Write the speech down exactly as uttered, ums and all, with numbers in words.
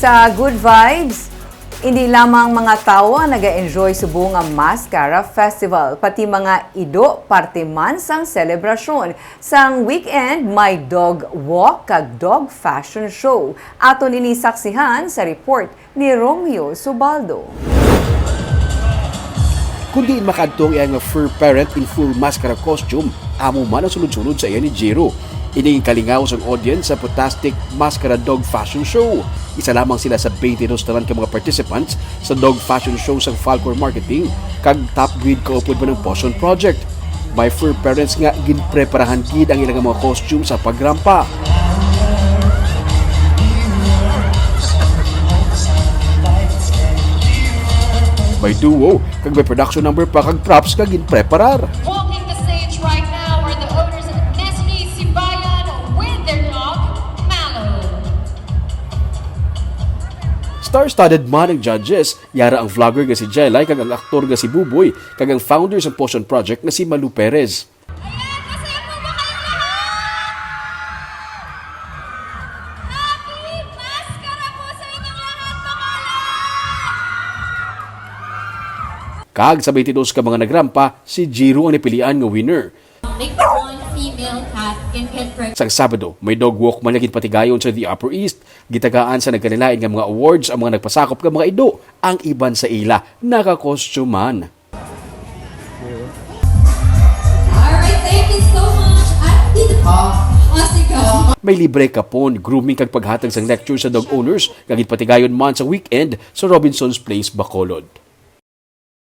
Sa Good Vibes, hindi lamang mga tawo ang naga-enjoy subong nga Mascara Festival, pati mga ido parte man sang selebrasyon. Sang weekend, may dog walk kag dog fashion show. Aton ini saksihan sa report ni Romeo Subaldo. Kundi makaadto ang iya nga fur parent in full mascara costume, amo man ang sulod-sulod sa iya ni Jiro. Ini ang kalingaw sang audience sa Putastic Mascara Dog Fashion Show. Isa lamang sila sa twenty-two tanan ka mga participants sa dog fashion show sang Falcor Marketing kag top grade kaupod man ang Potion Project. May fur parents nga ginpreparahan gid ang ilang mga costume sa pagrampa. May duo kag may production number pa kag props nga ginpreparar. Walking the stage right now are the owners of Nestle Sibayan with their dog, Mallow. Star-studded man ang judges, yara ang vlogger nga si Jelay kag ang aktor nga si Buboy kag ang founder sang Potion Project nga si Malu Perez. Ayan, masaya po ba kayong lahat? Happy Maskara po sa inyong lahat, pangalan! Kag sa twenty-two ka mga nagrampa, si Jiro ang napilian nga winner. Only one female cat can get pregnant. Sang Sabado, may dog walk man nga ginpatigayon sa The Upper East. Gitagaan sa nagkalain-lain nga mga awards ang mga nagpasakop nga mga ido. Ang iban sa ila, nakakostuman. Alright, thank you so much. At dito, ah, sige. May libre kapon, grooming kag paghatag sang lecture sa dog owners nga ginpatigayon man sa weekend sa Robinson's Place, Bacolod.